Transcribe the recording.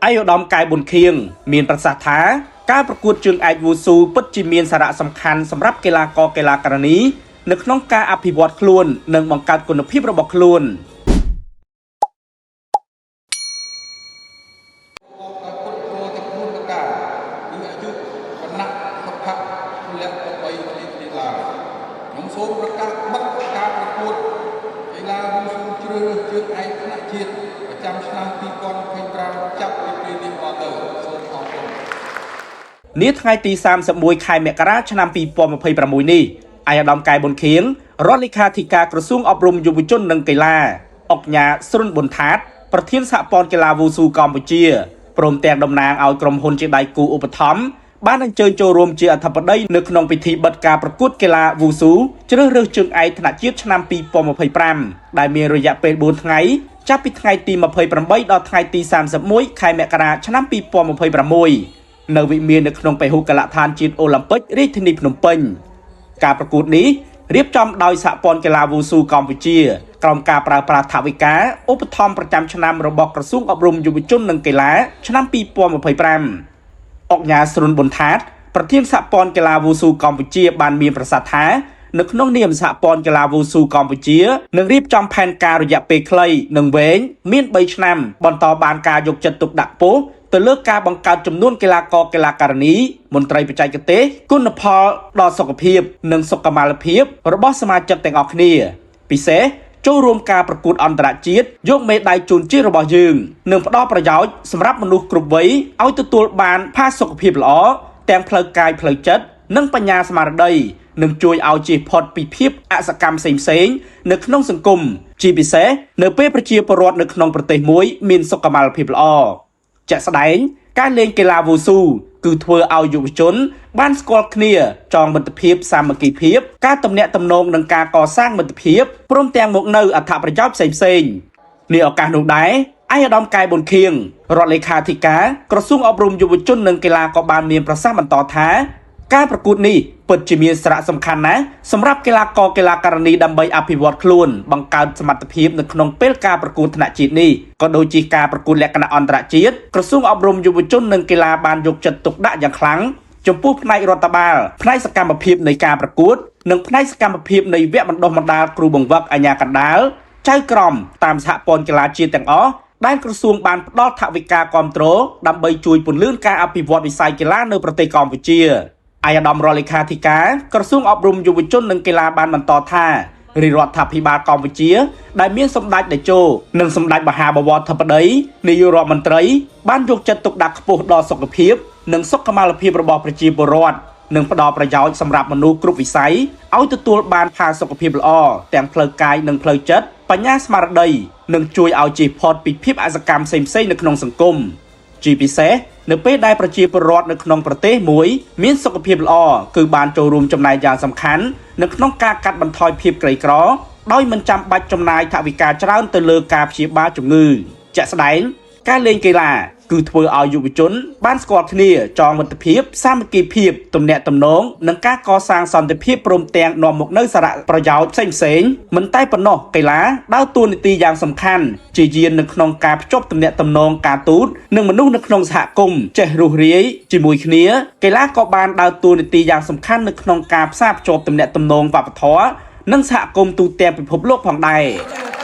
ឯកឧត្តមកែប៊ុនខៀងមានប្រសាសន៍ថាការប្រកួតជើងឯកវូស៊ូពិតជាមានសារៈសំខាន់សម្រាប់កីឡាករកីឡាការិនីនៅក្នុងការអភិវឌ្ឍខ្លួននិងបង្កើតគុណភាពរបស់ខ្លួន ដោយពុទ្ធោទាំង4ប្រការគឺអាយុវណ្ណៈសុខៈពលៈប្របីគ្នាគ្នាឡើយខ្ញុំសូមប្រកាសបិទការប្រកួតកីឡាវ៉ូស៊ូជ្រើសរើសជើងឯកថ្នាក់ជាតិប្រចាំឆ្នាំ2025ចាប់ពីពេលនេះមកទៅសូមអរគុណ នាថ្ងៃទី31ខែមករាឆ្នាំ2026នេះឯកឧត្តមកែប៊ុនខៀងរដ្ឋលេខាធិការក្រសួងអប់រំយុវជននិងកីឡាអុកញ៉ាស្រុនប៊ុនថាតប្រធានសហព័ន្ធកីឡាវូស៊ូកម្ពុជាព្រមទាំងតំណាងឲ្យក្រុមហ៊ុនជាដៃគូឧបត្ថម្ភបានអញ្ជើញចូលរួមជាអធិបតីនៅក្នុងពិធីបិទការប្រកួតកីឡាវូស៊ូជ្រើសរើសជើងឯកថ្នាក់ជាតិឆ្នាំ2025ដែលមានរយៈពេល4ថ្ងៃចាប់ពីថ្ងៃទី28ដល់ថ្ងៃទី31ខែមករាឆ្នាំ2026នៅវិមាននៅក្នុងពហុកីឡដ្ឋានជាតិអូឡាំពិករាជធានីភ្នំពេញការប្រកួតនេះរៀបចំដោយសហព័ន្ធកីឡាវូស៊ូកម្ពុជាក្រោមការប្រើប្រាស់ថវិកាឧបត្ថម្ភប្រចាំឆ្នាំរបស់ក្រសួងអប់រំយុវជននិងកីឡាឆ្នាំ2025អុកញ៉ាស្រុនប៊ុនថាតប្រធានសហព័ន្ធកីឡាវូស៊ូកម្ពុជាបានមានប្រសាសន៍ថានៅក្នុងនាមសហព័ន្ធកីឡាវូស៊ូកម្ពុជានឹងរៀបចំផែនការរយៈពេលខ្លីនិងវែងមាន3ឆ្នាំបន្តបានការយកចិត្តទុកដាក់ខ្ពស់ទៅលើការបង្កើតចំនួនកីឡាករកីឡាការិនីមន្ត្រីបច្ចេកទេសគុណផលដល់សុខភាពនិងសុខុមាលភាពរបស់សមាជិកទាំងអស់គ្នាពិសេសចូលរួមការប្រកួតអន្តរជាតិយកមេដាយជូនជាតិរបស់យើងនិងផ្ដល់ប្រយោជន៍សម្រាប់មនុស្សគ្រប់វ័យឲ្យទទួលបានផាសុកភាពល្អទាំងផ្លូវកាយផ្លូវចិត្តនិងបញ្ញាស្មារតីនិងជួយឲ្យជៀសផុតពីភាពអសកម្មផ្សេងៗនៅក្នុងសង្គមជាពិសេសនៅពេលប្រជាពលរដ្ឋនៅក្នុងប្រទេសមួយមានសុខុមាលភាពល្អជាក់ស្ដែងការលេងកីឡាវូស៊ូគឺធ្វើឲ្យយុវជន បានស្គាល់គ្នាចងមិត្តភាពសាមគ្គីភាពការទំនាក់ទំនងនិងការកសាងមិត្តភាពព្រមទាំងមកនៅអត្ថប្រយោជន៍ផ្សេងៗនាឱកាសនោះដែរឯកឧត្តមកែប៊ុនខៀងរដ្ឋលេខាធិការក្រសួងអប់រំយុវជននិងកីឡាក៏បានមានប្រសាសន៍បន្តថាការប្រកួតនេះពិតជាមានសារៈសំខាន់ណាស់សម្រាប់កីឡាករកីឡាការិនីដើម្បីអភិវឌ្ឍខ្លួនបង្កើតសមត្ថភាពនៅក្នុងពេលការប្រកួតថ្នាក់ជាតិនេះក៏ដូចជាការប្រកួតលក្ខណៈអន្តរជាតិក្រសួងអប់រំយុវជននិងកីឡាបានយកចិត្តទុកដាក់យ៉ាងខ្លាំងចំពោះផ្នែករដ្ឋបាលផ្នែកសកម្មភាពនៃការប្រកួតនិងផ្នែកសកម្មភាពនៃវគ្គបណ្ដុះបណ្ដាលគ្រូបង្វឹកអាជ្ញាកណ្ដាលចៅក្រមតាមសហព័ន្ធកីឡាជាតិទាំងអស់ដែលក្រសួងបានផ្ដល់ថវិកាគ្រប់គ្រងដើម្បីជួយពន្លឿនការអភិវឌ្ឍវិស័យកីឡានៅប្រទេសកម្ពុជាឯកឧត្តមរដ្ឋលេខាធិការក្រសួងអប់រំយុវជននិងកីឡាបានបន្តថារាជរដ្ឋាភិបាលកម្ពុជាដែលមានសម្ដេចតេជោនិងសម្ដេចមហាបវរធិបតីនាយករដ្ឋមន្ត្រីបានយកចិត្តទុកដាក់ខ្ពស់ដល់សុខភាពនិងសុខុមាលភាពរបស់ប្រជាពលរដ្ឋនិងផ្ដល់ប្រយោជន៍សម្រាប់មនុស្សគ្រប់វិស័យឲ្យទទួលបានផាសុកភាពល្អទាំងផ្លូវកាយនិងផ្លូវចិត្តបញ្ញាស្មារតីនិងជួយឲ្យជៀសផុតពីភាពអសកម្មផ្សេងៗនៅក្នុងសង្គមជាពិសេសនៅពេលដែលប្រជាពលរដ្ឋនៅក្នុងប្រទេសមួយមានសុខភាពល្អគឺបានចូលរួមចំណែកយ៉ាងសំខាន់នៅក្នុងការកាត់បន្ថយភាពក្រីក្រដោយមិនចាំបាច់ចំណាយថវិកាច្រើនទៅលើការព្យាបាលជំងឺជាក់ស្ដែងការលេងកីឡាគឺធ្វើឲ្យយុវជនបានស្គាល់គ្នាចងមិត្តភាពសាមគ្គីភាពទំនាក់ទំនងនិងការកសាងសន្តិភាពព្រមទាំងនាំមកនូវសារៈប្រយោជន៍ផ្សេងៗមិនតែប៉ុណ្ណោះកីឡាដើរតួនាទីយ៉ាងសំខាន់ជាយាននៅក្នុងការភ្ជាប់ទំនាក់ទំនងការទូតនិងមនុស្សនៅក្នុងសហគមន៍ចេះរួសរាយជាមួយគ្នាកីឡាក៏បានដើរតួនាទីយ៉ាងសំខាន់នៅក្នុងការផ្សារភ្ជាប់ទំនាក់ទំនងវប្បធម៌និងសហគមន៍ទូទាំងពិភពលោកផងដែរ។